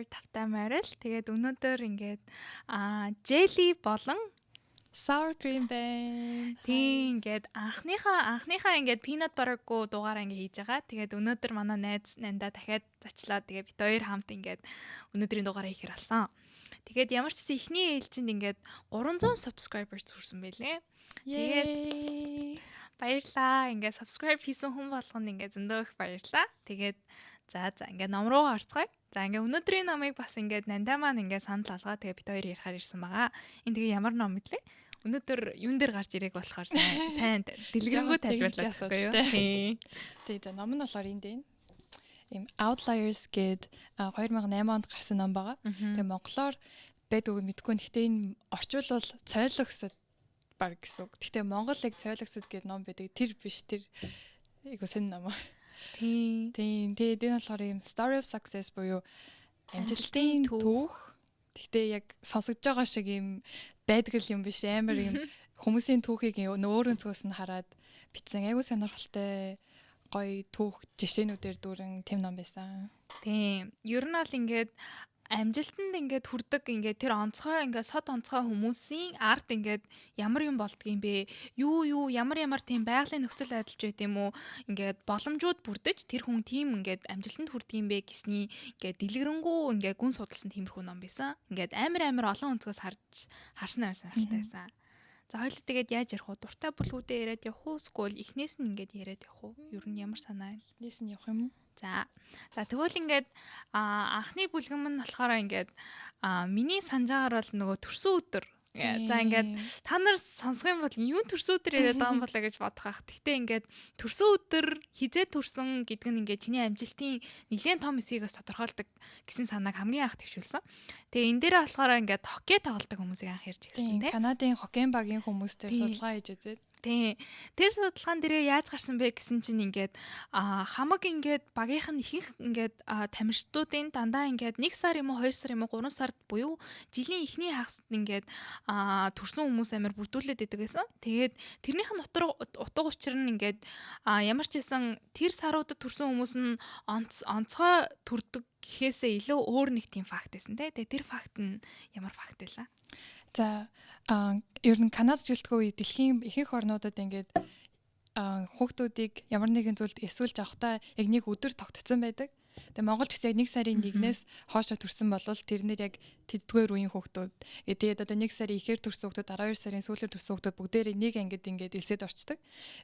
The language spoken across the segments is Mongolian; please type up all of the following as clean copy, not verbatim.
Bachelor тавтай морил. Тэгээд өнөөдөр ингээд jelly болон sour cream байна. Тийм, ингээд анхныхаа ингээд peanut butter-гүй дугаараа ингээд хийж байгаа. Тэгээд өнөөдөр манай найз Нанда дахиад зочлоо. Тэгээд бид хоёр хамт ингээд өнөөдрийн дугаараа хийхээр болсон. Тэгээд ямар ч гэсэн эхний ээлжинд ингээд 300 subscribers хүрсэн байлээ. Тэгээд баярлаа. Ингээд subscribe хийсэн хүн болгонд ингээд зөндөө их баярлаа. Тэгээд за ингээд ном руугаа орцгоё. За, ингээд өнөөдрийн номыг бас ингээд Нандаа маань ингээд санал алгаа. Тэгээд бид хоёр ярихаар ирсэн байгаа. Энэ тэгээ ямар ном мэдлээ? Өнөөдөр юун дээр гарч ирээг болохоор сайн сайн дэлгэрэнгүй тайлбарлаад байхгүй юу? Тийм. Тэгээ за, ном нь болохоор энд байна. Ийм Outliers гээд 2008 онд гарсан ном байгаа. Тэгээ монголоор байдаг үг мэдэхгүй. Гэхдээ энэ орчуулвал цойлогсод баг гэсэн үг. Гэхдээ Монгол яг цойлогсод гээд ном байдаг. Тэр биш, тэр айгу сонь ном. Тийм. Тэгээд энэ болохоор ийм story of success буюу амжилтын түүх. Гэхдээ яг сонсогдож байгаа шиг ийм байдаг л юм биш. Амар ийм хүмүүсийн түүхийг өөр өнцгөөс нь хараад бичсэн, айгу сонирхолтой, гоё түүх жишээнүүдээр дүүрэн тийм ном байсан. Тийм. Ер нь бол ингээд амжилтанд ингээд хүрдэг, ингээд тэр онцгой, ингээд сод онцгой хүмүүсийн ард ингээд ямар юм болдгийм бэ? Юу юу ямар ямар тийм байгалийн нөхцөл байдалч байт юм уу? Ингээд боломжууд бүрдэж тэр хүн тийм ингээд амжилтанд хүрдэг юм бэ гэсний ингээд дэлгэрэнгүй ингээд гүн судалсан тиймэрхүү ном байсан. Ингээд амар амар олон өнцгөөс харж харсан, амар сонирхолтой байсан. За, хоёул тэгээд яаж ярих уу? Дуртай бүлгүүдээ яриад явах уу? Эсвэл эхнээс нь ингээд яриад явах уу? Ер нь ямар санаа вэ? Эхнээс нь явах юм уу? За. За, тэгвэл ингээд анхны бүлгэм нь болохоор ингээд миний санджаагаар бол нөгөө төрсөн өдөр. За, ингээд та нар сонсох юм бол юу төрсөн өдөр яриад байгаа юм болоо гэж бодох ах. Гэхдээ ингээд төрсөн өдөр, хизээ төрсөн гэдэг нь ингээд чиний амжилтын нэлээд том хэсгийг бас тодорхойлдог гэсэн санааг хамгийн анх төвшүүлсэн. Тэгээ энэ дээрээ болохоор ингээд хоккей тоглодог хүмүүсийг анх ярьж эхэлсэн, тийм. Канадын хоккейн багийн хүмүүс дээр судалгаа хийж үзээд. Тийм. Тэр судалгаан дээрээ яаж гарсан бэ гэсэн чинь ингээд хамаг ингээд багийнх нь ихэнх ингээд тамирчдуудын дандаа ингээд 1 сар юм уу, 2 сар юм уу, 3 сард буюу жилийн эхний хагасд ингээд төрсэн хүмүүс амар бүрдүүлээд идэг гэсэн. Тэгээд тэрнийх нь утга учир нь ингээд ямар ч байсан тэр саруудад төрсэн хүмүүс нь онцгой төрдөг гэхээсээ илүү өөр нэг тийм факт байсан те. Тэгээд тэр факт нь ямар факт вэ? За, ер нь Канад жилтгүй дэлхийн ихэнх орнуудад ингээд хүүхдүүдийг ямар нэгэн зүйлд элсүүлж авахдаа яг нэг өдөр тогтцсон байдаг. Тэгээ Монгол ч гэсэн яг 1 сарын 1-ээс хоошо төрсэн болвол тэрнэр яг тэддгээр үеийн хүүхдүүд. Тэгээд одоо 1 сарын ихээр төрсэн хүүхдүүд, 12 сарын сүүлээр төрсэн хүүхдүүд бүгдээрээ нэг ангид ингээд элсээд орчдөг.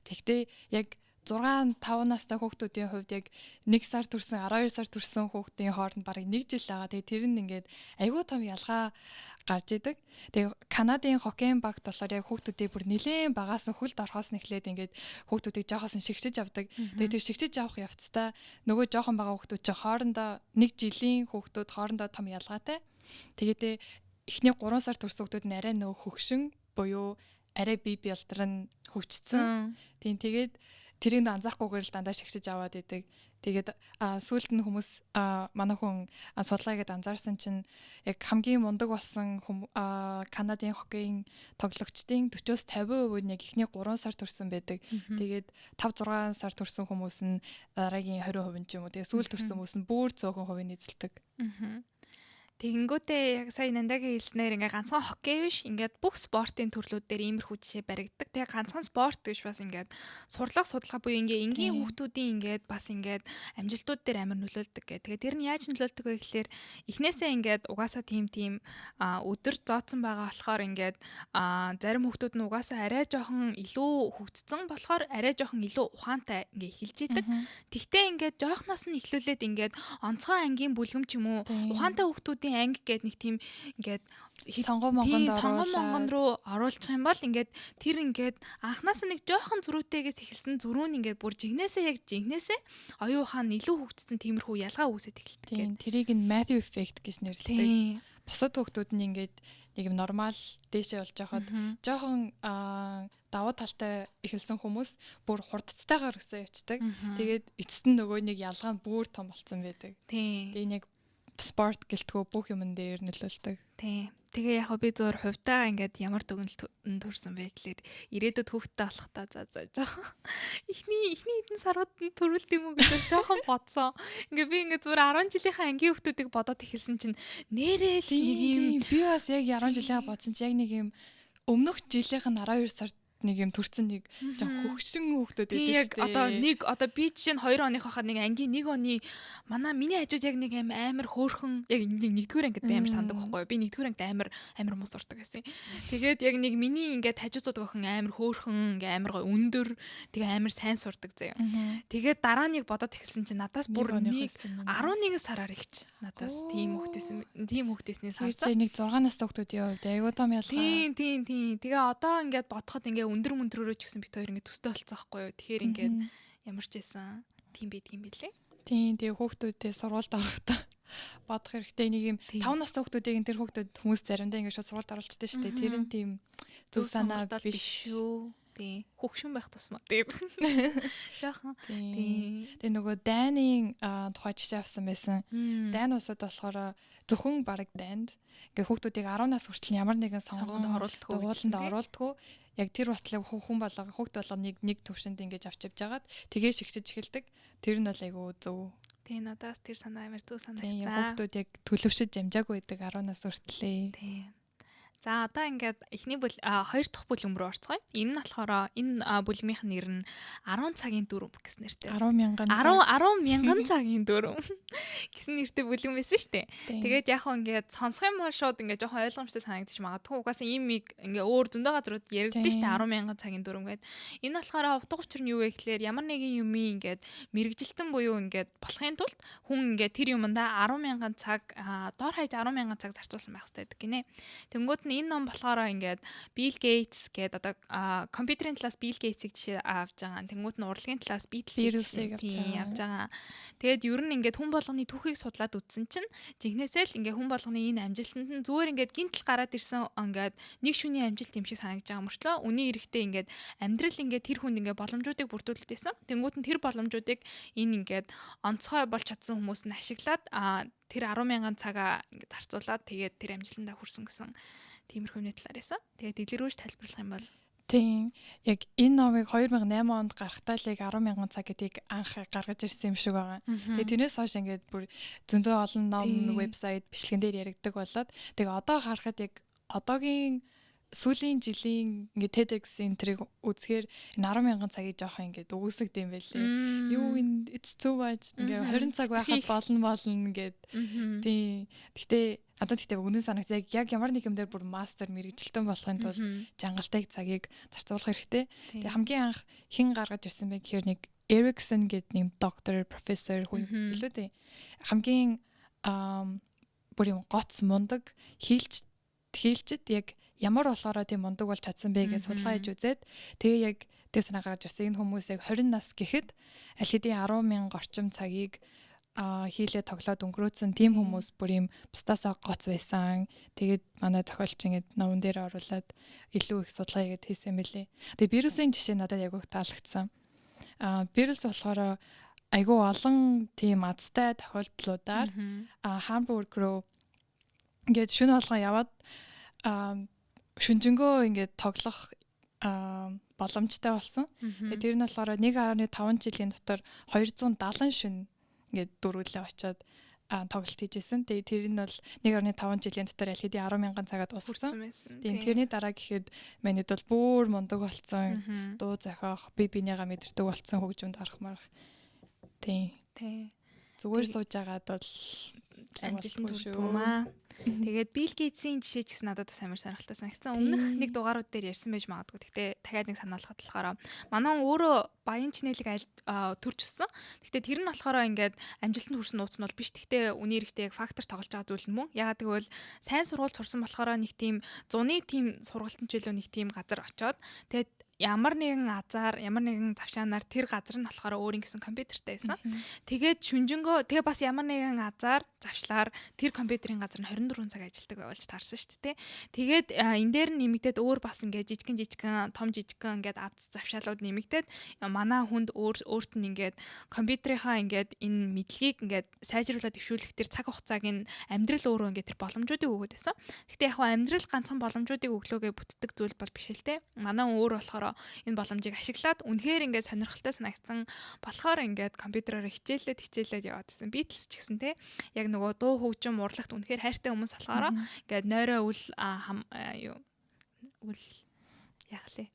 Тэгэхдээ яг 6 5 настай хүүхдүүдийн хувьд яг 1 сар төрсэн, 12 сар төрсэн хүүхдийн хооронд бараг 1 жил байгаа. Тэгээ тэр нь ингээд айгүй том ялгаа гарч идэг. Тэгээ Канадын хоккейн багт болохоор яг хүүхдүүдийг бүр нэлээд багаас нь хөлд орохоос нь эхлээд ингээд хүүхдүүдийг жоохоос нь шигшиж авдаг. Тэгээ тэр шигшиж авах явцдаа нөгөө жоохон бага хүүхдүүд чинь хоорондоо, нэг жилийн хүүхдүүд хоорондоо том ялгаатай. Тэгээд эхний 3 сар төрсэн хүүхдүүд нь арай нөгөө хөгшин буюу арай бие бялдар нь хөгжсөн. Тийм, тэгээд тэрийг анзаарахгүйгээр л дандаа шигшиж аваад идэг. Тэгээд сүүлд нь хүмүүс, манай хүн судалгаа хийгээд анзаарсан чинь яг хамгийн мундаг болсон Канадын хоккейн тоглогчдын 40-оос 50% нь яг эхний 3 сар төрсэн байдаг. Тэгээд 5 6 сар төрсэн хүмүүс нь дараагийн 20% ч юм уу. Тэгээд сүүлд төрсэн хүмүүс нь бүр цөөхөн хувийг эзэлдэг. Тэгэнгүүтээ яг сая Нандагийн хэлснээр ингээ ганцхан хоккей биш, ингээд бүх спортын төрлүүд дээр иймэрхүү жишээ баригддаг. Тэгээ ганцхан спорт гэж бас ингээд сурлага судалгаа буюу ингээ энгийн хүүхдүүдийн ингээд бас ингээд амжилтууд дээр амар нөлөөлдөг гэх. Тэгээ тэр нь яаж нөлөөлдөг вэ гэхлээр эхнээсээ ингээд угаасаа тийм тийм өдөр зооцсон байгаа болохоор ингээд зарим хүүхдүүд нь угаасаа арай жоохон илүү хөгжсөн болохоор арай жоохон илүү ухаантай ингээ эхэлж идэг. Тэгтээ ингээд жоохноос нь эхлүүлээд ингээд онцгой ангийн бүлгэм ч юм уу, ухаантай хүүхдүүдийн анги гэдэг нэг тийм ингээд сонгон монгонд сонгон монгон руу оруулчих юм бол ингээд тэр ингээд анханасаа нэг жоохон зөрүүтэйгээс эхэлсэн зөрүү нь ингээд бүр жигнэсээ, яг жигнэсээ оюун ухаан илүү хөгжсөн тиймэрхүү ялгаа үүсээд эхэлдэг гэдэг. Тэрийг нь Matthew effect гэж нэрлэдэг. Бусад хүүхдүүд нь ингээд нэг юм normal дээшээ болж байхад жоохон давуу талтай эхэлсэн хүмүүс бүр хурдцтайгаар өсөө явцдаг. Тэгээд эцэст нь нөгөө нэг ялгаа нь бүр том болцсон байдаг. Тэгээ яг Спорт гэлтгүү бүх юмн дээр нөлөөлдөг. Тийм. Тэгээ яг би зөөр хувьдаа ингээд ямар дүгнэлт төрсэн бэ гэхлээр ирээдүйд хүүхдтэй болохдоо за за жоохон эхний эхний хэдэн сарууд нь төрүүлд юм уу гэж жоохон бодсон. Ингээ би ингээ зүгээр 10 жилийнхаа ангийн хүүхдүүдийг бодоод эхэлсэн чинь нэрээ л нэг юм би бас яг 10 жилийнхаа бодсон чи яг нэг юм өмнөх жилийнх нь 12 сард нэг юм төрсэн нэг жоох хөгшин хүүхдүүд байдаг шүү дээ. Одоо нэг одоо би жишээ нь 2 оных байхад нэг ангийн 1 оны манай миний хажууд яг нэг амар хөөрхөн яг нэгдүгээр ангид би амар сандаг байхгүй юу. Би нэгдүгээр ангид амар амар муу сурдаг гэсэн. Тэгээд яг нэг миний ингээд хажуу зуудаг охин амар хөөрхөн ингээ амар гоё өндөр тэгээ амар сайн сурдаг заяа. Тэгээд дараа нь яг бодоод эхэлсэн чинь надаас бүр нэг 11 сараар ихч надаас тийм хүүхдээсэн тийм хүүхдээсний санагдсан. Нэг 6 настай хүүхдүүдийн хувьд айгуу том ялгаа. Тийм тийм тийм. Тэгээ одоо ингээд бодоход ингээ өндөр мөндрөөрөө ч гэсэн бит хоёр ингээ төстэй болцсон байхгүй юу. Тэгэхээр ингээд ямар ч байсан тийм байдг юм билээ. Тийм тэгээ хүүхдүүдээ сургуульд орохдоо бодох хэрэгтэй нэг юм 5 настай хүүхдүүдийг энэ тэр хүүхдүүд хүмүүс заримдаа ингээ шууд сургуульд оруулчихдээ шүү дээ. Тэр нь тийм зөв санаа биш шүү. Тийм. Хөгшин байх тусмаа. Тийм. Жаахан. Тийм. Тэгээ нөгөө Дайны тухай жишээ авсан байсан. Дайн улсад болохоор зөвхөн бараг дайнд ингээ хүүхдүүдийг 10 нас хүртэл ямар нэгэн сонгонд оруулдаггүй, дугууланд оруулдаггүй. Яг тэр батлыг хүн болго хүүхд болгоныг нэг төвшөнд ингэж авч явж хагаад тэгээ шигшиж эхэлдэг. Тэр нь бол айгүй зөв. Тийм, надаас тэр санаа амар зөв санагцсан. Тийм, хүүхдүүд яг төлөвшөж амжаагүй байдаг 10 нас хүртлээ. Тийм. За одоо ингээд эхний бүл хоёр дахь бүлэм рүү орцгоё. Энэ нь болохоор энэ бүлмийнх нь нэр нь 10 цагийн дүрм гэсэн нэртэй. 10 мянган 10 10 мянган цагийн дүрм гэсэн нэртэй бүлэм байсан шүү дээ. Тэгээд яг хөө ингээд сонсох юм бол шууд ингээд жоохон ойлгомжтой санагдчих магадгүй. Угаасаа ийм их ингээд өөр зөндөө газрууд яригдсан шүү дээ 10 мянган цагийн дүрм гээд. Энэ болохоор утга учир нь юу вэ гэхлээр ямар нэгэн юмын ингээд мэрэгжилтэн буюу ингээд болохын тулд хүн ингээд тэр юмдаа 10 мянган цаг дор хаяж 10 мянган цаг зарцуулсан байх хэрэгтэй гэдэг гинэ. Тэнгүүд нь энэ ном болохоор ингээд Bill Gates гээд одоо компьютерийн талаас Bill Gates-ийг жишээ авч байгаа. Тэнгүүд нь урлагийн талаас Beatles-ийг авч байгаа. Тэгээд ер нь ингээд хүн болгоны түүхийг судлаад үзсэн чинь жинхнээсээ л ингээд хүн болгоны энэ амжилтанд нь зүгээр ингээд гинтл гараад ирсэн ингээд нэг шүний амжилт юм шиг санагдаж байгаа мөртлөө үний эрэхтэй ингээд амьдрал ингээд тэр хүнд ингээд боломжуудыг бүрдүүлдэг байсан. Тэнгүүд нь тэр боломжуудыг энэ ингээд онцгой болж чадсан хүмүүс нь ашиглаад тэр 10 мянган цагаа ингээд зарцуулаад тэгээд тэр амжилтандаа хүрсэн гэсэн тиймэрхүү юмны талаар байсан. Тэгээд дэлгэрүүлж тайлбарлах юм бол тийм яг энэ номыг 2008 онд гарахтаа л яг 10 мянган цаг гэдгийг анх гаргаж ирсэн юм шиг байгаа. Тэгээд тэрнээс хойш ингээд бүр зөндөө олон ном, вебсайт, бичлэгэн дээр яригддаг болоод тэгээ одоо харахад яг одоогийн сүүлийн жилийн ингээд TEDx энэ тэрийг үзэхээр энэ 10 мянган цагийг жоохон ингээд үгүйсгдэг юм байлээ. Юу энэ it's too much ингээд 20 цаг байхад болно болно ингээд тийм. Гэхдээ надад гэхдээ үнэн санагц яг яг ямар нэг юм дээр бүр мастер мэрэгжилтэн болохын тулд жангалтай цагийг зарцуулах хэрэгтэй. Тэгээ хамгийн анх хэн гаргаж ирсэн бэ гэхээр нэг Эриксон гэдэг нэг доктор, профессор хүн билүү дээ. Хамгийн бүр юм гоц мундаг хийлч хийлчд яг ямар болохоро тийм мундаг болж чадсан бэ гэж судалгаа хийж үзээд тэгээ яг тэр санаа гаргаж ирсэн. Энэ хүмүүс яг 20 нас гэхэд аль хэдийн 10 мянга орчим цагийг хийлээ тоглоод өнгөрөөцөн тийм хүмүүс бүр юм бусдаасаа гоц байсан. Тэгээд манай зохиолч ингээд номон дээр оруулаад илүү их судалгаа хийгээд хийсэн юм билээ. Тэгээд Beatles-ийн жишээ надад яг их таалагдсан. Beatles болохоор айгүй олон тийм азтай тохиолдлуудаар Хамбург руу ингээд шөнө болгон яваад шүнжэнгөө ингээд тоглох боломжтой болсон. Тэгээд тэр нь болохоор 1.5 жилийн дотор 270 шөнө ингээд дөрвөлээ очиод тоглолт хийжсэн. Тэгээд тэр нь бол 1.5 жилийн дотор аль хэдийн 10 мянган цагаад дууссан. Тийм тэрний дараа гэхэд манайд бол бүр мундаг болсон. Дуу зохиох, би бинийгаа мэдэрдэг болсон хөгжимд орох марах. Тийм. Тийм. Зүгээр сууж байгаад бол амжилтанд хүрдэг юм аа. Тэгээд Bill Gates-ийн жишээ ч гэсэн надад бас амар сонирхолтой санагдсан. Өмнөх нэг дугаарууд дээр ярьсан байж магадгүй. Гэхдээ дахиад нэг санаалахад болохоор манай хүн өөрөө баян чинэлэг аль төрж өссөн. Гэхдээ тэр нь болохоор ингээд амжилтанд хүрсэн нууц нь бол биш. Гэхдээ үний эрэхтэй яг фактор тоглож байгаа зүйл нь мөн. Ягаад гэвэл сайн сургууль сурсан болохоор нэг тийм зуны тийм сургалтын ч илүү нэг тийм газар очоод тэгээд Ямар нэгэн азар, ямар нэгэн завшаанаар тэр газар нь болохоор өөрийн гэсэн компьютертэй байсан. Тэгээд шүнжэнгөө тэгээ бас ямар нэгэн азар завшлаар тэр компьютерийн газар нь 24 цаг ажилладаг болж таарсан шүү дээ. Тэгээд энэ дээр нь нэмэгдээд өөр бас ингээд жижигэн жижигэн, том жижигэн ингээд аз завшаалууд нэмэгдээд манай хүнд өөр өөрт нь ингээд компьютерийнхаа ингээд энэ мэдлэгийг ингээд сайжруулаад дэвшүүлэх тэр цаг хугацааг нь амьдрал өөрөө ингээд тэр боломжуудыг өгөөд байсан. Гэхдээ яг амьдрал ганцхан боломжуудыг өглөөгөө бүтдэг зүйл бол биш л те. Манай хүн өөр болохоор энэ боломжийг ашиглаад үнэхээр ингээд сонирхолтой санагдсан болохоор ингээд компьютероор хичээлээд хичээлээд яваад байсан. Beatles ч гэсэн те, яг нөгөө дуу хөгжим, урлагт үнэхээр хайртай хүмүүс болохоор ингээд нойроо үл юу үл яах лээ.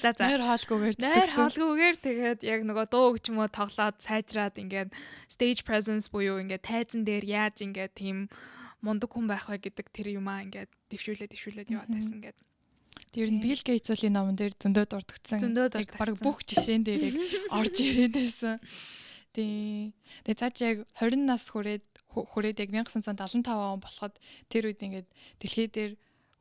За. Нойр хоолгүйгээр. Нойр хоолгүйгээр тэгээд яг нөгөө дуу хөгжмөө тоглоод сайжраад, ингээд stage presence буюу ингээд тайзан дээр яаж ингээд тийм мундаг хүн байх вэ гэдэг тэр юмаа ингээд дэвшүүлээд дэвшүүлээд яваад байсан ингээд. Тэр нь Bill Gates-ийн номон дээр зөндөө дурдгдсан. Зөндөө дурдгдсан. Бараг бүх жишээн дээр яг орж ирээд байсан. Тийм. Тэгээ цааш яг 20 нас хүрээд яг 1975 он болоход тэр үед ингээд дэлхий дээр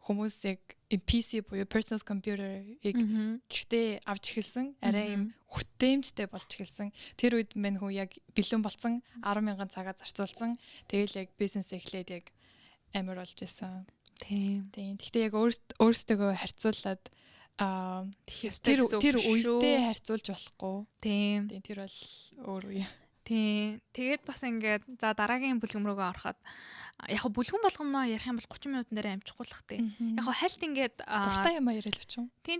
хүмүүс яг PC буюу personal computer-ыг гэртээ авч эхэлсэн. Арай юм хүртээмжтэй болж эхэлсэн. Тэр үед мань хүн яг бэлэн болсон, 10 мянган цагаа зарцуулсан. Тэгэл яг бизнес эхлээд яг амар болж исэн. Тийм. Гэхдээ яг өөрсдөө харьцуулаад тэр тэр үедээ харьцуулж болохгүй. Тийм. Тийм, тэр бол өөр үе. Тийм. Тэгээд бас ингээд за дараагийн бүлгэм рүүгээ ороход яг хөө бүлгэн болгоно ярих юм бол 30 минутан дээр амжихгүй л хэ. Яг хөө хальт ингээд дуртай юм яриад л очих. Тийм.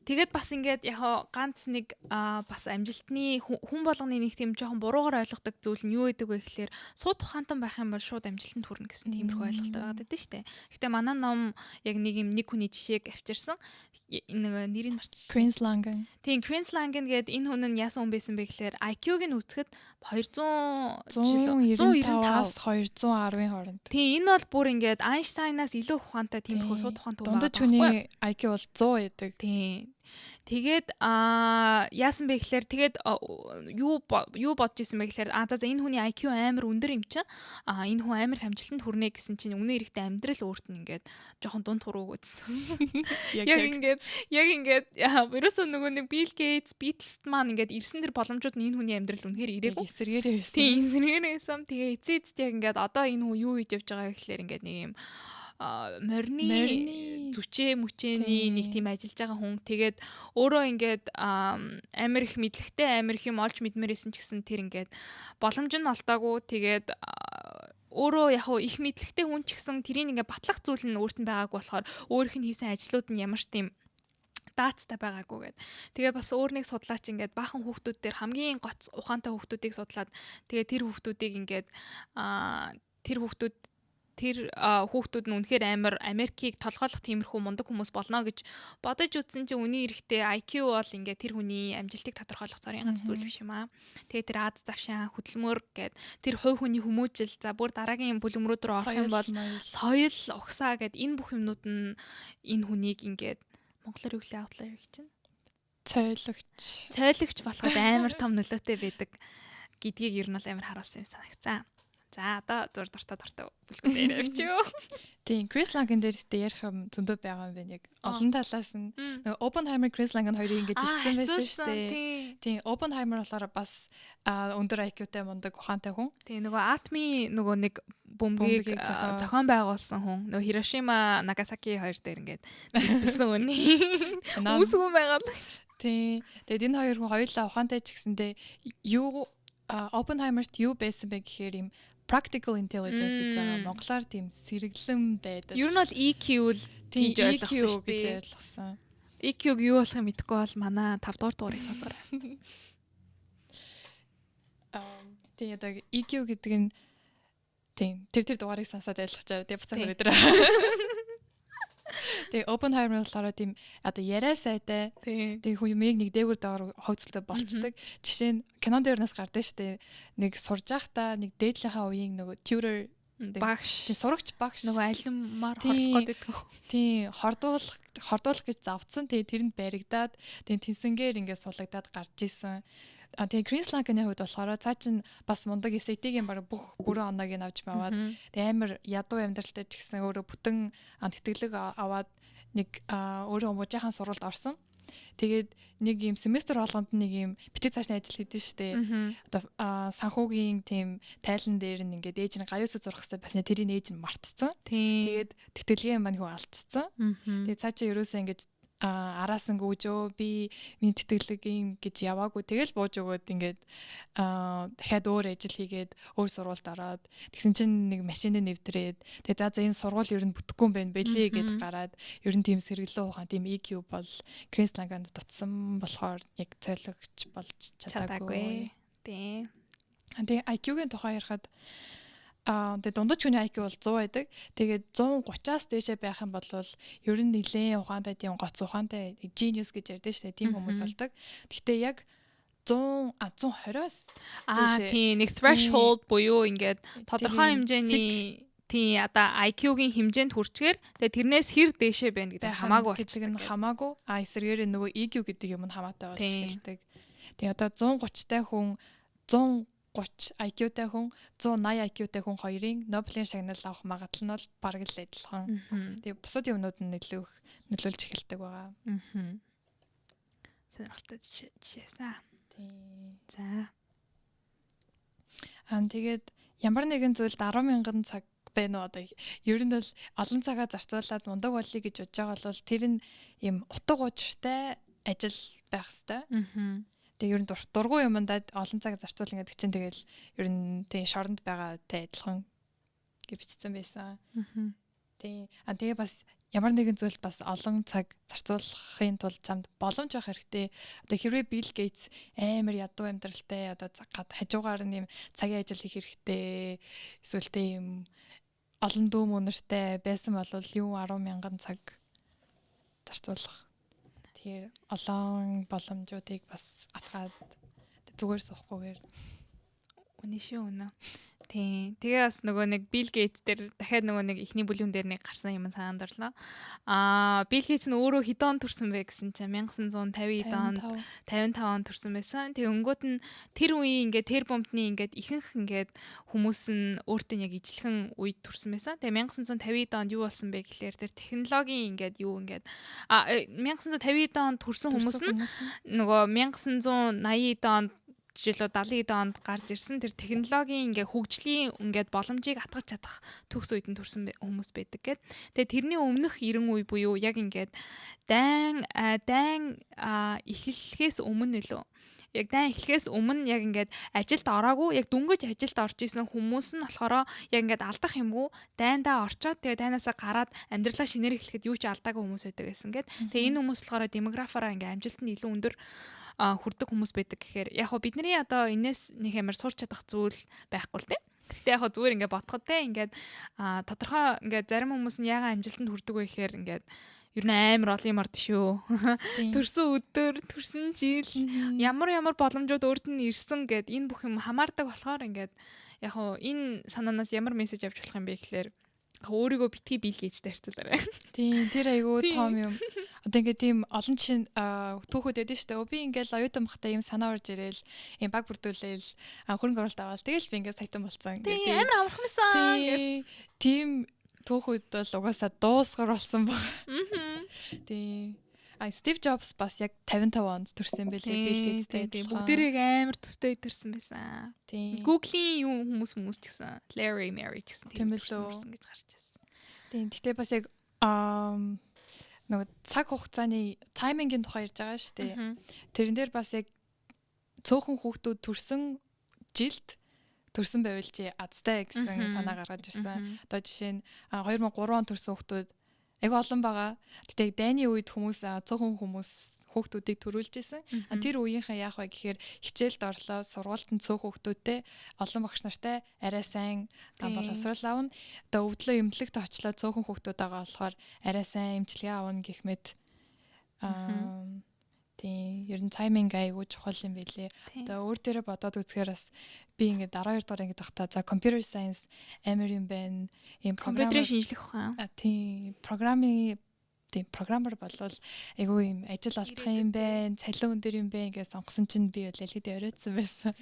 Тэгээд бас ингээд яг хөө ганц нэг бас амжилтны, хүн болгоны нэг тийм жоохон буруугаар ойлгодог зүйл нь юу гэдэг вэ гэхлээр сууд ухаантан байх юм бол шууд амжилтанд хүрнэ гэсэн тиймэрхүү ойлголт байгаад байдаг шүү дээ. Гэхдээ манай ном яг нэг юм, нэг хүний жишээг авчирсан. Нэг нэрийг мартчих. Chris Langan. Тийм, Chris Langan гэдэг энэ хүн нь яасан хүн байсан бэ гэхлээр IQ-г нь үзэхэд 200 195-аас 210-ын хооронд. Тийм, энэ бол бүр ингээд Айнштайнаас илүү ухаантай тиймэрхүү сууд ухаантай хүн байгаа. Дундаж хүний IQ бол 100 байдаг. Тийм. Тэгээд яасан бэ гэхлээр тэгээд юу юу бодож исэн бэ гэхлээр за за, энэ хүний IQ амар өндөр юм чинь энэ хүн амар их амжилтанд хүрнэ гэсэн чинь үнэн хэрэгтээ амьдрал өөрт нь ингээд жоохон дунд хуруу өгөөдсөн. Яг ингээд ерөөсөө нөгөө нэг Bill Gates, Beatles маань ингээд ирсэн тэр боломжууд нь энэ хүний амьдрал үнэхээр ирээгүй. Эсэргээрээ байсан. Тийм, эсэргээрээ байсан. Тэгээ эцээ эцэст яг ингээд одоо энэ хүн юу хийж явж байгаа гэхлээр ингээд нэг юм морины зүчээ мүчээний нэг тийм ажиллаж байгаа хүн. Тэгээд өөрөө ингээд амар их мэдлэгтэй, амар их юм олж мэдмээр исэн ч гэсэн тэр ингээд боломж нь олдоогүй. Тэгээд өөрөө яг их мэдлэгтэй хүн ч гэсэн тэрийг ингээд батлах зүйл нь өөрт нь байгаагүй болохоор өөрийнх нь хийсэн ажлууд нь ямар ч тийм даацтай байгаагүй гэд. Тэгээ бас өөр нэг судлаач ингээд баахан хүүхдүүд дээр, хамгийн гоц ухаантай хүүхдүүдийг судлаад, тэгээ тэр хүүхдүүдийг ингээд тэр хүүхдүүд нь үнэхээр амар Америкийг толгойлох тиймэрхүү мундаг хүмүүс болно гэж бодож үзсэн чинь үнийн эрэхтэй IQ бол ингээд тэр хүний амжилтыг тодорхойлох цорын ганц зүйл биш юм аа. Тэгээ тэр аз завшаан, хөдөлмөр гээд тэр хувь хүний хүмүүжил, за бүр дараагийн бүлэм рүү орох юм бол соёл, угсаа гээд энэ бүх юмнууд нь энэ хүнийг ингээд монголоор юу гэлээ, outlier гэж чинь цойлогч. Цойлогч болоход амар том нөлөөтэй байдаг гэдгийг ер нь бол амар харуулсан юм санагцсан. За, одоо зур дуртай дуртай бүлгүүд дээр явчих. Тийм, Chris Langan дээр гэхдээ ярих юм зөндөө байгаа юм байна яг. Олон талаас нь нөгөө Oppenheimer, Chris Langan хоёрыг ингэж ирсэн байсан шүү дээ. Тийм, Oppenheimer болохоор бас өндөр IQ-тай, мундаг ухаантай хүн. Тийм, нөгөө атомын нөгөө нэг бөмбөгийг зохион байгуулсан хүн. Нөгөө Хирошима, Нагасаки хоёр дээр ингээд нэгдсэн үний. Үүсгэн байгуулагч. Тийм. Тэгээд энэ хоёр хүн хоёулаа ухаантай ч гэсэндээ юу Oppenheimer-т юу байсан бэ гэхээр юм practical intelligence гэж байгаа. Монголоор тийм сэргэлэн байдаг. Ер нь бол EQ л гэж ойлгосон шүү гэж ойлгосон. EQ-г юу болохыг мэдэхгүй бол манай 5 дугаар дугаарыг сонсоорой. Тийм, одоо EQ гэдэг нь тийм тэр дугаарыг сонсоод ойлгочаарай. Тэгээ буцаа хүрээ дээр. Тэгээ Oppenheimer болохоор тийм одоо яриа сайтай. Тэгээ хүн юмыг нэг дээгүүр доор хөөцөлтөй болчдөг. Жишээ нь кинон дээр нас гардаг штэ. Нэг сурж байхдаа нэг дээдлийнхаа үеийн нөгөө tutor багш. Тийм, сурагч багш. Нөгөө алимаар хорлох гээд байдаг. Тийм, хордуулах хордуулах гэж завдсан. Тэгээ тэрэнд баригдаад, тэгээ тэнсэнгээр ингээд сулагдаад гарч исэн. А тэгээ Chris Langan-ы хувьд болохоор цаа чин бас мундаг, SAT-гийн баг бүх бүрэн оноог нь авч маваад, тэгээ амар ядуу амьдралтай ч гэсэн өөрөө бүтэн тэтгэлэг аваад нэг өөрөө мужийнхан сургуульд орсон. Тэгээд нэг юм семестр болгонд нэг юм бичиг цаашны ажил хийдэж штэ. Одоо санхүүгийн тийм тайлан дээр нь ингээд ээж нь гаюусаа зурах хэрэгтэй басна, тэрийг ээж нь мартцсан. Тэгээд тэтгэлгийн маань хүн алдцсан. Тэгээд цаашаа ерөөсөө ингээд араас нь гүйжөө, би миний тэтгэлэг юм гэж яваагүй, тэгэл бууж өгөөд ингээд дахиад өөр ажил хийгээд өөр сургуульд ороод тэгсэн чинь нэг машины нэвтрээд, тэгээ за за энэ сургууль ер нь бүтэхгүй юм байна бэлээ гэд гараад, ер нь тийм сэргэлэн ухаан, тийм EQ бол Крис Ланганд дутсан болохоор яг цойлогч болж чадаагүй. Тийм. Тэгээ IQ-гийн тухай ярихад тэгээ дундаж хүний IQ бол 100 байдаг. Тэгээд 130-аас дээшээ байх юм бол ер нь нэлээд ухаантай, тийм гоц ухаантай, genius гэж ярьдаг шүү дээ. Тийм хүмүүс болдог. Гэхдээ яг 100 а 120-оос тийм, нэг threshold буюу ингээд тодорхой хэмжээний, тийм, одоо IQ-гийн хэмжээнд хүрчгээр тэгээ тэрнээс хэр дээшээ байна гэдэг хамаагүй болчихдог нь хамаагүй. Эсэргээр нөгөө EQ гэдэг юм нь хамаатай болж эхэлдэг. Тэгээ одоо 130 тай хүн, 130 IQ-тай хүн, 180 IQ-тай хүн хоёрын Нобелийн шагнал авах магадлал нь бол бараг л адилхан. Тэгээ бусад юмнууд нь илүү их нөлөөлж эхэлдэг байгаа. Сонирхолтой жишээсэн. Тийм. За. Тэгээд ямар нэгэн зүйлд 10,000 цаг байна уу, одоо ер нь бол олон цагаа зарцуулаад мундаг болъё гэж бодож байгаа бол тэр нь юм утга учиртай ажил байх хэвээр. Тэгээ ер нь дургүй юмдаа олон цаг зарцуулна гэдэг чинь тэгэл ер нь тийм шоронд байгаатай адилхан гэж бичсэн байсан. Тийм. Тэгээ бас ямар нэгэн зүйл бас олон цаг зарцуулахын тулд чамд боломж байх хэрэгтэй. Одоо хэрвээ Билл Гейтс амар ядуу амьдралтай, одоо хажуугаар нь юм цагийн ажил хийх хэрэгтэй, эсвэл тийм олон дүү мөнөртэй байсан бол юу 10,000 цаг зарцуулах. Тэгэхээр олон боломжуудыг бас атгаад зүгээр суухгүйгээр. Үнэ шүү, үнэ. Тийм. Тэгээ бас нөгөө нэг Билл Гейтс дээр дахиад нөгөө нэг эхний бүлүүн дээр нэг гарсан юм санаанд орлоо. Билл Гейтс нь өөрөө хэдэн он төрсэн бэ гэсэн чинь 1950 онд, 55 онд төрсэн байсан. Тэгээ өнгөт нь тэр үеийн ингээд тэр бомбны ингээд ихэнх ингээд хүмүүс нь өөртөө яг ижилхэн үед төрсэн байсан. Тэгээ 1950 онд юу болсон бэ гэхлээр тэр технологийн ингээд юу ингээд 1950 онд төрсэн хүмүүс нь нөгөө 1980 онд жилөө 70 онд гарч ирсэн тэр технологийн ингээ хөгжлийн ингээд боломжийг атгах чадах төгс үед нь төрсэн хүмүүс байдаг гэд. Тэгээ тэрний өмнөх 90 үе буюу яг ингээд дайн дайн эхлэхээс өмнө илүү яг дайн эхлэхээс өмнө яг ингээд ажилд ороогүй, яг дөнгөж ажилд орж исэн хүмүүс нь болохоор яг ингээд алдах юмгүй дайндаа орчоод, тэгээ дайнаасаа гараад амьдралаа шинээр эхлэхэд юу ч алдаагүй хүмүүс байдаг гэсэн гээд. Тэгээ энэ хүмүүс болохоор демографаараа ингээд амжилтанд илүү өндөр хүрдэг хүмүүс байдаг гэхээр яг хөө бидний одоо энэс нэг амар сурч чадах зүйл байхгүй л дээ. Гэхдээ яг хөө зүгээр ингээд бодоход те, ингээд тодорхой ингээд зарим хүмүүс нь яагаад амжилтанд хүрдэг вэ гэхээр ингээд ер нь амар олон юм орд шүү. Төрсөн өдөр, төрсөн жил, ямар ямар боломжууд өөрт нь ирсэн гэд энэ бүх юм хамаардаг болохоор ингээд яг хөө энэ санаанаас ямар мессеж авч болох юм бэ гэхээр өөрийгөө битгий Билл Гейтстэй харьцуулаарай. Тийм, тэр айгүй том юм. Одоо ингээд тийм олон жишээ түүхүүд байдаг шүү дээ. Би ингээд оюутан байхдаа ийм санаа орж ирээл, ийм баг бүрдүүлээл, хөрөнгө оруулалт аваад тэгэл би ингээд саятан болсон. Тийм, амар амархан байсан. Тийм түүхүүд бол угаасаа дуусгар болсон баг. Тийм. Стив Джобс бас яг 55 онд төрсэн байлээ, Билл Гейтстэй. Тийм, бүгдээрээ амар төстэй төрсэн байсан. Тийм. Google-ийн юу хүмүүс ч гэсэн Larry Mary ч гэсэн тийм төрсэн гэж гарч ирсэн. Тийм. Гэтэ бас яг нөгөө цаг хугацааны таймингийн тухай ярьж байгаа шүү дээ. Тэрэн дээр бас яг цөөхөн хүүхдүүд төрсэн жилд төрсэн байвал чи азтай гэсэн санаа гаргаж ирсэн. Одоо жишээ нь 2003 он төрсэн хүүхдүүд айгүй олон байгаа. Гэтэ дайны үед хүмүүс цөөхөн хүмүүс хүүхдүүдийг төрүүлж исэн. Тэр үеийнхээ яах вэ гэхээр хичээлд орлоо, сургуульд нь цөөх хүүхдүүдтэй, олон багш нартай арай сайн боловсрол авна. Одоо өвдлөө эмнэлэгт очлоо, цөөхөн хүүхдүүд байгаа болохоор арай сайн эмчилгээ авна гэх мэт. Тийм, ер нь тайминг айгүй чухал юм билээ. Одоо өөр дээрээ бодоод үзэхээр бас би ингээд 12 дугаар ангид байхдаа за computer science амар юм байна. Ийм компьютерийн шинжлэх ухаан. Тийм, программын Тийм, programmer болвол айгүй юм ажил олдох юм байна, цалин өндөр юм байна гэж сонгосон чинь би бол аль хэдийн оройтсан байсан.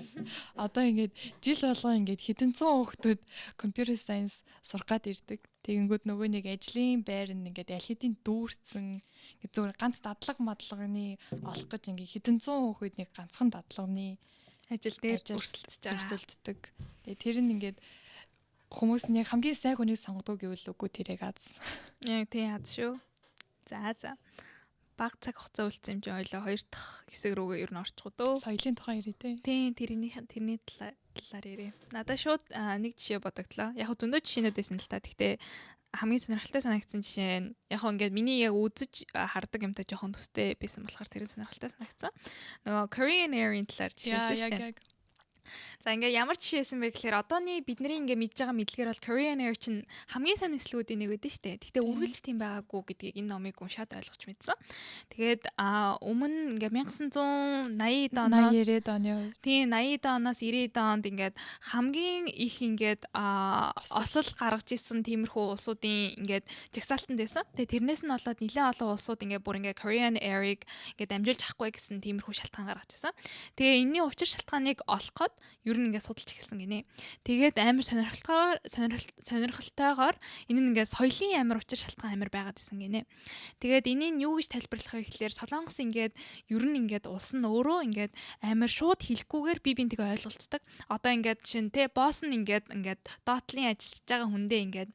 Одоо ингээд жил болгон ингээд хэдэн зуун хүүхдүүд computer science сурах гад ирдэг. Тэгэнгүүт нөгөө нэг ажлын байр нь ингээд аль хэдийн дүүрсэн, ингээд зүгээр ганц дадлага мадлагны олох гэж ингээд хэдэн зуун хүүхэд нэг ганцхан дадлагны ажил дээр өрсөлдөж байгаа. Өрсөлддөг. Тэгээ тэр нь ингээд хүмүүс нь яг хамгийн сайн хүнийг сонгодог гэвэл үгүй, тэрэг аз. Яг тийм, аз шүү. За. Баг цаг хугацаа үлдсэн юм чи ойлоо хоёр дахь хэсэг рүүгээ ер нь орчих уу дөө. Соёлын тухай ярив те. Тийм, тэрний талаар ярив. Надад шууд нэг жишээ бодогдлоо. Яг зөндөө жишээнүүд байсан л та. Гэхдээ хамгийн сонирхолтой санагдсан жишээ нь яг хөө ингээд миний яг үзэж хардаг юмтай жоохон төстэй байсан болохоор тэр сонирхолтой санагдсан. Нөгөө Korean Air-ийн талаар жишээсэн шүү дээ. За, ингээ ямар жишээ байсан бэ гэхээр одооны бидний ингээ мэдж байгаа мэдлэгээр бол Korean Air чинь хамгийн сайн нислэгүүдийн нэг байдаг шүү дээ. Гэхдээ үргэлж тийм байгаагүй гэдгийг энэ номыг уншаад ойлгож мэдсэн. Тэгээд өмнө ингээ 1980 оноос 80 90 оны. Тийм, 80 оноос 90 онд ингээд хамгийн их ингээд осол гаргаж исэн тиймэрхүү улсуудын ингээд жагсаалтанд байсан. Тэгээ тэрнээс нь болоод нэлээд олон улсууд ингээд бүр ингээд Korean Air-ыг ингээд дамжуулж авахгүй гэсэн тиймэрхүү шалтгаан гаргаж исэн. Тэгээ энэний учир шалтгааныг олох гээд ер нь ингээд судалж эхэлсэн гинэ. Тэгээд амар сонирхолтойгоор энэ нь ингээд соёлын амар учир шалтгаан амар байгаад исэн гинэ. Тэгээд энийг юу гэж тайлбарлах вэ гэхлээр Солонгос ингээд ер нь ингээд улс нь өөрөө ингээд амар шууд хэлэхгүйгээр би бинтэйгээ ойлголцдог. Одоо ингээд жишээ нь те, boss нь ингээд доотлын ажиллаж байгаа хүндээ ингээд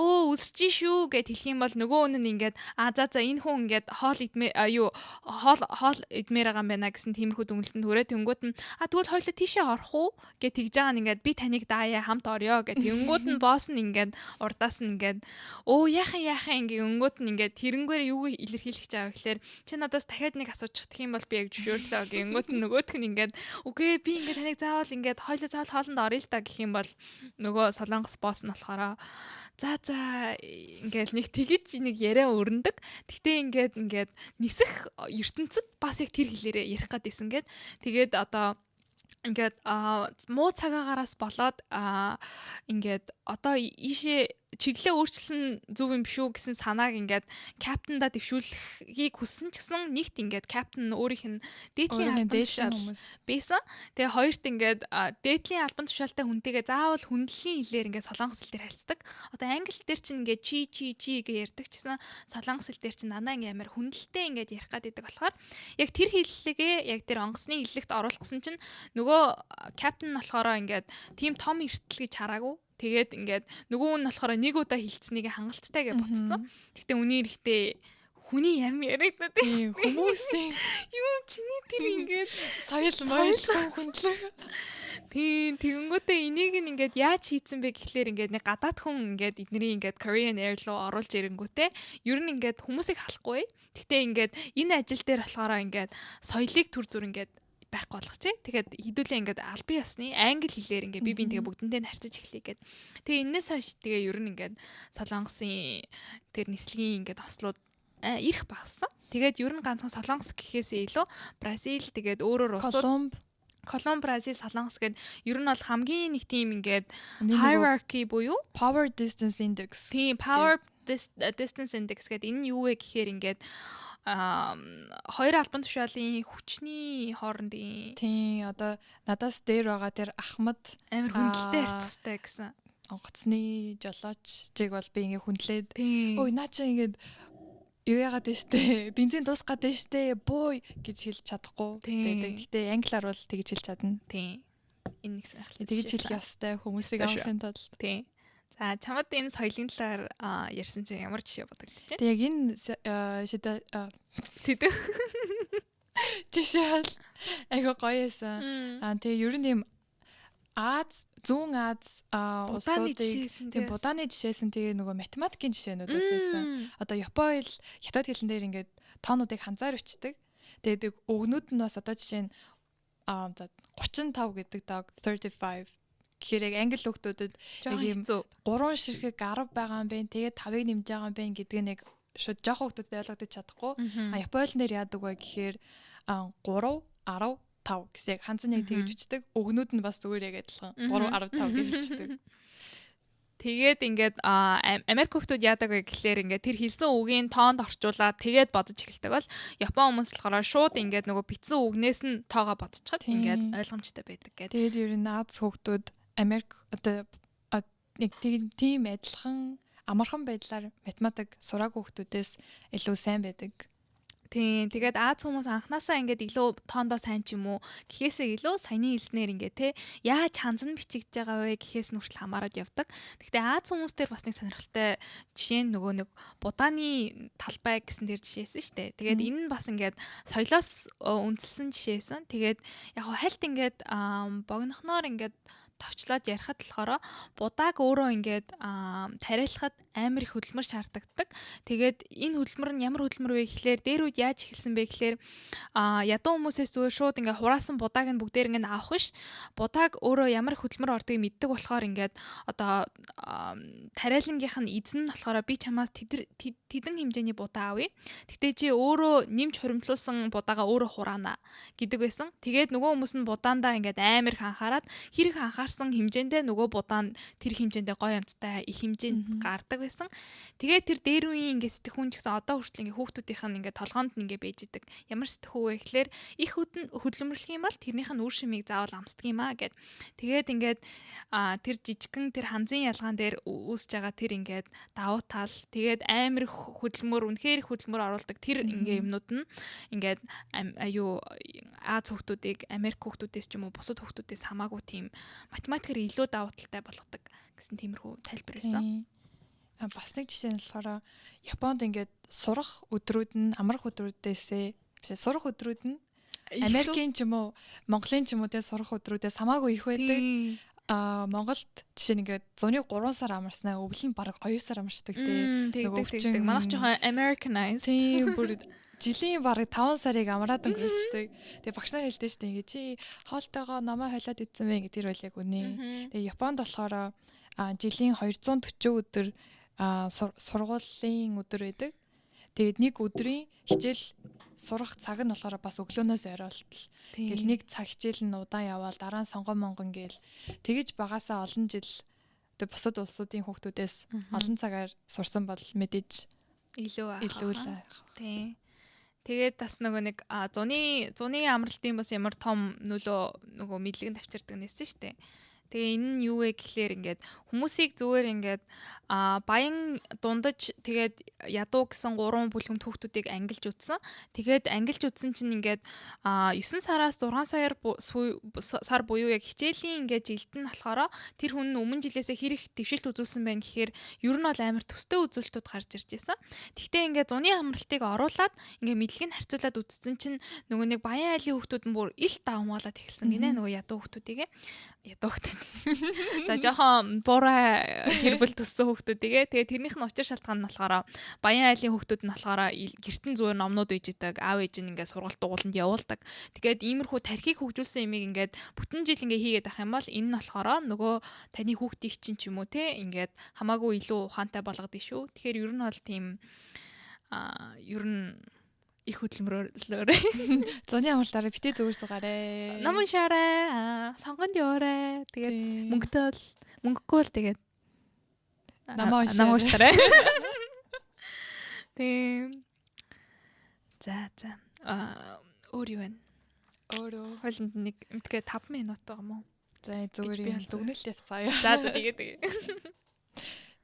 өө өлсөж шүү гэд хэлэх юм бол нөгөө хүн нь ингээд а за за, энэ хүн ингээд хоол идмээ юу хоол хоол идмээр байгаа юм байна гэсэн тиймэрхүү дүгнэлтэнд хүрээ. Тэнгүүт нь а тэгвэл хоёлоо тийшээ орох уу гэд тэгж байгаа нь ингээд би таныг даая, хамт орё гэд. Тэнгүүт нь boss нь ингээд урдаас нь ингээд өө яахан яахан ингээ өнгөт нь ингээд тэрнгээр юу илэрхийлэх гэж байгаа гэхлээр чи надаас дахиад нэг асуучих юм бол би яг зөвшөөрлөө гингүүт нь нөгөөх нь ингээд үгүй, би ингээд таныг заавал ингээд хоёлоо заавал хоолнд орё л та гэх юм бол нөгөө Солонгос boss нь болохоор за за ингээл нэг тэгэж нэг яриа өрнөдөг. Гэтэ ингээд нисэх ертөнцид бас яг тэр хэлээрээ ярих гээд исэн гээд. Тэгээд одоо ингээд муу цагаагаараас болоод ингээд одоо ийшээ чиглэлээ өөрчилсөн зөв юм биш үү гэсэн санааг ингээд captain даа дэвшүүлэхийг хүссэн ч гэсэн нэгт ингээд captain өөрийнх нь дээдлийн албан тушаал байсан. Тэгээ хоёрт ингээд дээдлийн албан тушаалтай хүнтэйгээ заавал хүндлэлийн хэлээр ингээд солонгос хэл дээр харилцдаг. Одоо англи дээр чинь ингээд чи чи чи гэж ярьдаг чсэн солонгос хэл дээр чинь дандаа ингээд амар хүндлэлтэй ингээд ярих гээд идэг болохоор яг тэр хэллэгээ яг тэр онгоцны хэллэгт оруулах гэсэн чинь нөгөө captain болохоор ингээд тийм том эрсдэл гэж хараагүй. Тэгээд ингээд нөгөө хүн болохоор нэг удаа хилцсэнийг хангалттай гэж бодсон. Гэхдээ үний эрэхтэй хүний ям яригдаад байна. Хүмүүсийн юм чиний тэр ингээд соёл моёл хүндлэх. Тийм, тэгэнгүүтээ энийг нь ингээд яаж хийцэн бэ гэхлээр ингээд нэг гадаад хүн ингээд эдний ингээд Korean Air руу оруулж ирэнгүүтээ ер нь ингээд хүмүүсийг халахгүй. Гэхдээ ингээд энэ ажил дээр болохоор ингээд соёлыг түр зур ингээд байхгүй болгочих. Тэгээд хідүүлээ ингээд албан ёсны англи хэлээр ингээд би бинтэйгээ бүгдэнтэй нь харьцаж эхлэе гэд. Тэгээ энэс хойш тэгээ ер нь ингээд Солонгосын тэр нислэгийн ингээд ослууд ирэх багассан. Тэгээд ер нь ганцхан Солонгос гэхээсээ илүү Бразил, тэгээд өөрөөр улсууд Колумб. Колумб, Бразил, Солонгос гээд ер нь бол хамгийн нэг тийм ингээд hierarchy буюу power distance index. Тийм, power distance index гэдэг энэ нь юу вэ гэхээр ингээд хоёр албан тушаалын хүчний хоорондын Тийм, одоо надаас дээр байгаа тэр Ахмад амар хүндэлтэй харьцтай гэсэн. Онгоцны жолоочийг бол би ингээ хүндлээд ой, наа чи ингээд юу яагаад вэ штэ, бензин дуусах гээд штэ, бууй гэж хэлж чадахгүй байдаг. Гэхдээ англиар бол тэгж хэлж чадна. Тийм. Энэ нэг сонирхолтой. Тэгж хэлэх ёстой хүмүүсийг авахын тулд. Тийм. За, чамд энэ соёлын талаар ярьсан чинь ямар жишээ бодогдож байна? Тэг яг энэ шидэ сэдв жишээ бол айгу гоё байсан. Аа, тэгээ ер нь юм Аз, Зүүн Аз улсуудыг, тийм, будааны жишээсэн, тэгээ нөгөө математикийн жишээнүүд бас байсан. Одоо Япон хэл, хятад хэлэн дээр ингээд тоонуудыг ханзаар бичдэг. Тэгээд өгнүүд нь бас одоо жишээ нь за 35 гэдэг тоог 35 гэхээр яг англи хүүхдүүдэд яг ийм 3 ширхэг 10 байгаа юм байна. Тэгээд 5-ыг нэмж байгаа юм байна гэдэг нэг шууд жоох хүүхдүүдэд ойлгогдож чадахгүй. А Японы дээр яадаг вэ гэхээр 3 10 5 гэсэн яг ханзан яг тэгж бичдэг. Өгнүүд нь бас зүгээр яг адилхан 3 10 5 гэж бичдэг. Тэгээд ингээд Америк хүмүүс яадаг вэ гэхлээр ингээд тэр хэлсэн үгийн тоонд орчуулаад тэгээд бодож эхэлдэг бол Япон хүмүүс болохоор шууд ингээд нөгөө бичсэн үгнээс нь тоогоо бодчиход ингээд ойлгомжтой байдаг гэдэг. Тэгээд ер нь Аз хүүхдүүд Америк одоо нэг тийм адилхан амархан байдлаар математик сураагүй хүүхдүүдээс илүү сайн байдаг. Тийм. Тэгээд Аз хүмүүс анханасаа ингээд илүү тоондоо сайн ч юм уу гэхээсээ илүү саяны хэлснээр ингээд те яаж ханзан бичигдэж байгаа вэ гэхээс нь хүртэл хамаарат явдаг. Гэхдээ Аз хүмүүс дээр бас нэг сонирхолтой жишээ нь нөгөө нэг будааны талбай гэсэн тэр жишээсэн шүү дээ. Тэгээд энэ нь бас ингээд соёлоос үндэслэн жишээсэн. Тэгээд яг хальт ингээд богинохноор ингээд товчлоод ярихад болохоор будааг өөрөө ингээд тариалахад амар их хөдөлмөр шаардлагатай. Тэгээд энэ хөдөлмөр нь ямар хөдөлмөр вэ гэхлээр дээр үед яаж эхэлсэн бэ гэхлээр ядуу хүмүүсээс зүгээр шууд ингээд хураасан будааг нь бүгдээр ингээд авах биш. Будааг өөрөө ямар их хөдөлмөр ордгийг мэддэг болохоор ингээд одоо тариалангийнх нь эзэн нь болохоор би чамаас тэдэн хэмжээний будаа авъя. Гэтэ чи өөрөө нэмж хуримтлуулсан будаагаа өөрөө хураана гэдэг байсан. Тэгээд нөгөө хүмүүс нь будаандаа ингээд амар их анхаарад хэрэг анхаарсан хэмжээндээ нөгөө будаа нь тэр хэмжээндээ гоё амттай их хэмжээнд гардаг байсан. Тэгээд тэр дээр үеийн ингээд сэтгхүүн ч гэсэн одоо хүртэл ингээд хүүхдүүдийнх нь ингээд толгоонд нь ингээд байж идэг. Ямар сэтгхүү вэ гэхлээр их хөдөлмөрлөх юм бол тэрнийх нь үр шимийг заавал амсдаг юм аа гэд. Тэгээд ингээд тэр жижигхэн тэр ханзын ялгаан дээр үүсэж байгаа тэр ингээд давуу тал тэгээд амар хөдөлмөр үнэхээр их хөдөлмөр оруулдаг тэр ингээ юмнууд нь ингээд аюу Аз хүүхдүүдийг Америк хүүхдүүдээс ч юм уу бусад хүүхдүүдээс хамаагүй тийм математикээр илүү давуу талтай болгодог гэсэн тиймэрхүү тайлбар байсан. Бас нэг жишээ нь болохоор Японд ингээд сурах өдрүүд нь амрах өдрүүдээсээ биш сурах өдрүүд нь Америкийн ч юм уу Монголын ч юм уу те сурах өдрүүдээс хамаагүй их байдаг. Монголд жишээ нь ингээд зуны 3 сар амарснаа өвөл нь бараг 2 сар амарчдаг те. Нөгөө өвчин манайх жоохон Americanized. Тийм бүр жилийн бараг 5 сарыг амраад өнгөрүүлчихдэг. Тэгээ багш нар хэлдэг шүү дээ ингээд чи хоолтойгоо номоо хойлоод идсэн бэ гэдэг тэр бол яг үнэ. Тэгээ Японд болохоор жилийн 240 өдөр сургуулийн өдөр байдаг. Тэгээд нэг өдрийн хичээл сурах цаг нь болохоор бас өглөөнөөс орой болтол. Тэгэл нэг цаг хичээл нь удаан яваал дараа нь сонгон монгон гээл тэгэж багасаа олон жил тэг бусад улсуудын хүүхдүүдээс олон цагаар сурсан бол мэдээж илүү илүү тийм. Тэгээд бас нөгөө нэг зуны амралтын бас ямар том нөлөө нөгөө мэдлэг нь тавьчирдаг нэсэн шүү дээ. Тэгээ энэ нь юу вэ гэхлээр ингээд хүмүүсийг зүгээр ингээд баян дундаж тэгээд ядуу гэсэн гурван бүлгэмт хүүхдүүдийг ангилж үзсэн. Тэгээд ангилж үзсэн чинь ингээд 9 сараас 6 сар буюу яг хичээлийн ингээд жилд нь болохоор тэр хүн өмнө жилээсээ хэрэг дэвшилт үзүүлсэн байна гэхээр ер нь бол амар төстэй үзүүлэлтүүд гарч ирж байсан. Тэгтээ ингээд зуны амралтыг оруулаад ингээд мэдлэгийг харьцуулаад үзсэн чинь нөгөө нэг баян айлын хүүхдүүд нь бүр ил давмгаалаад эхэлсэн гинэ нөгөө ядуу хүүхдүүдийг ядуу хүүхдүүд. За жоохон буурай гэр бүл төссөн хүүхдүүдийгээ. Тэгээ тэрнийх нь учир шалтгаан нь болохоор баян айлын хүүхдүүд нь болохоор гэртэн зүгээр номнууд үйж идэг, аав ээж нь ингээд сургалт дугууланд явуулдаг. Тэгээд иймэрхүү тархийг хөгжүүлсэн юмыг ингээд бүтэн жил ингээд хийгээд авах юм бол энэ нь болохоор нөгөө таны хүүхдийг чинь ч юм уу те ингээд хамаагүй илүү ухаантай болгодог шүү. Тэгэхээр ер нь бол тийм ер нь их хөдөлмөрлөөрэй. Зуны амралтаараа битээ зүгээр суугаарэ. Ном уншаарай. Сонгонд яваарай. Тэгээд мөнгөтэй бол мөнгөгүй бол тэгээд ном уншаарай. Тийм. За за. Өөр юу вэ? Өөрөө. Хойлонд нэг эмтгээ 5 минут байгаа юм уу? За зүгээр юм дүгнэлт явцгаая. За за тэгээ тэгээ.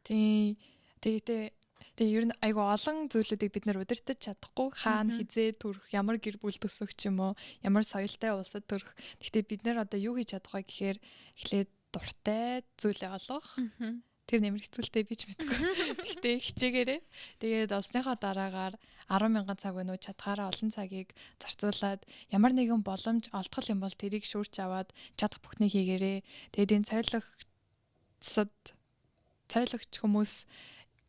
Тийм. Тэгээ Тэгээ ер нь айгүй олон зүйлүүдийг бид нэр удирдах чадахгүй хаана хизээ төрөх, ямар гэр бүл төсөх ч юм уу, ямар соёлтой улсад төрөх. Гэхдээ бид нэр одоо юу хийж чадах вэ гэхээр эхлээд дуртай зүйлээ олох. Тэр нэмэр хэцүүлтэй би ч мэдгүй. Гэхдээ хичээгээрээ. Тэгээд олсныхоо дараагаар 10,000 цаг байна уу чадхаараа олон цагийг зарцуулаад ямар нэгэн боломж олдгол юм бол тэрийг шүүрч аваад чадах бүхнийг хийгээрээ. Тэгээд энэ цойлогч хүмүүс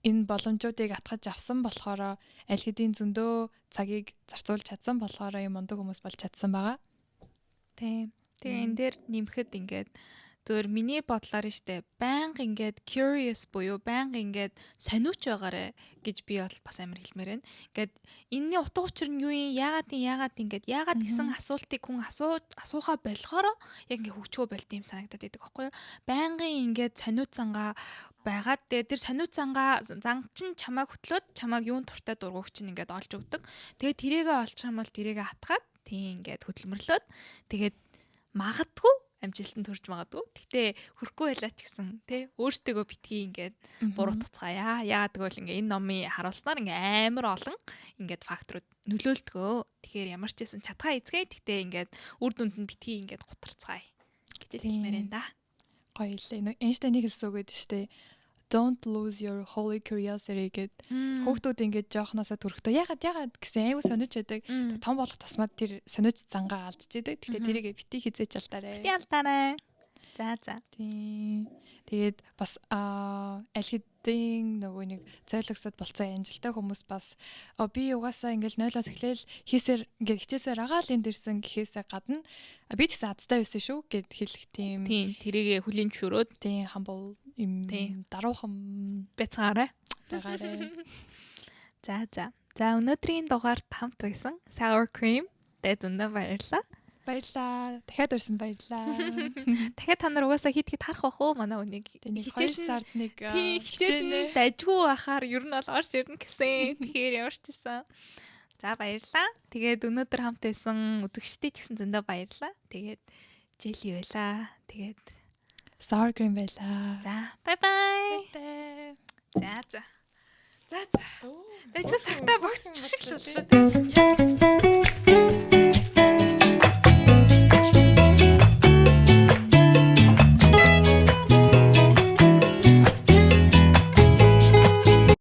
энэ боломжуудыг атгаж авсан болохоор аль хэдийн зөндөө цагийг зарцуулж чадсан болохоор юм мундаг хүмүүс болж чадсан байгаа. Тийм. Тэгээ энэ дээр нэмэхэд ингээд Зүгээр миний бодлоор нь штэ байнга ингээд curious буюу байнга ингээд сониуч байгаарэ гэж би бол бас амар хэлмээр байна. Ингээд энэний утга учир нь юу юм? Яагаад юм? Яагаад ингээд яагаад гэсэн асуултыг хүн асуухаа болохоро яг ингээд хөгжгөө болт юм санагдаад байдаг байхгүй юу? Байнгын ингээд сониуч зангаа байгаад тэгээ тэр сониуч зангаа зан чинь чамайг хөтлөөд чамайг юун туртай дургуг чинь ингээд олж өгдөг. Тэгээ тэрийгээ олчих юм бол тэрийгээ хатгаад тийм ингээд хөдөлмөрлөөд тэгээд магадгүй амжилтанд хүрч магадгүй. Гэтэ хүрхгүй байлаа ч гэсэн тий өөртөөгөө битгий ингээд буруутгацгаая. Яагаад гэвэл ингээ энэ номын харуулснаар ингээ амар олон ингээд факторууд нөлөөлдгөө. Тэгэхээр ямар ч байсан чадхаа эзгээ. Гэтэ ингээд үр дүнд нь битгий ингээд гутарцгаая гэж хэлмээр байна да. Гоё лээ. Эйнштейнийг хэлсэн үг гэдэг штэ. "Don't lose your holy curiosity" гэд. Хүүхдүүд ингээд жоохносоо төрөхдөө ягаад ягаад гэсэн айгу сониуч байдаг. Том болох тусмаа тэр сониуч зангаа алдчихэдэг. Гэхдээ тэрийг бити хизээж алдаарэ. Бити алдаарэ. За. Тийм. Тэгээд бас аль хэдийн нөгөө нэг зойлогсод болцсон амжилттай хүмүүс бас би угаасаа ингээл нойлоос эхлээл хийсээр ингээд хичээсээр агаал энд ирсэн гэхээсээ гадна би ч гэсэн азтай байсан шүү гэд хэлэх тийм. Тийм, тэрийг хүлийн зөвшөөрөөд тийм humble юм даруухан байцгаарай. Байгаарай. За. За, өнөөдрийн дугаард хамт байсан Sour Cream тэ зөндөө баярлалаа. Баярлаа. Дахиад урьсанд баярлаа. Дахиад та нар угаасаа хит хит харах бах уу манай үнийг. Хичээл сард нэг хичээл нь дажгүй байхаар ер нь бол орж ирнэ гэсэн. Тэгэхээр ямар ч гэсэн. За, баярлалаа. Тэгээд өнөөдөр хамт байсан үзэгчдээ ч гэсэн зөндөө баярлалаа. Тэгээд Jelly байла. Тэгээд Sour Cream байла. За, bye bye. За. За. Дажгүй цагтаа богцчих шиг л боллоо.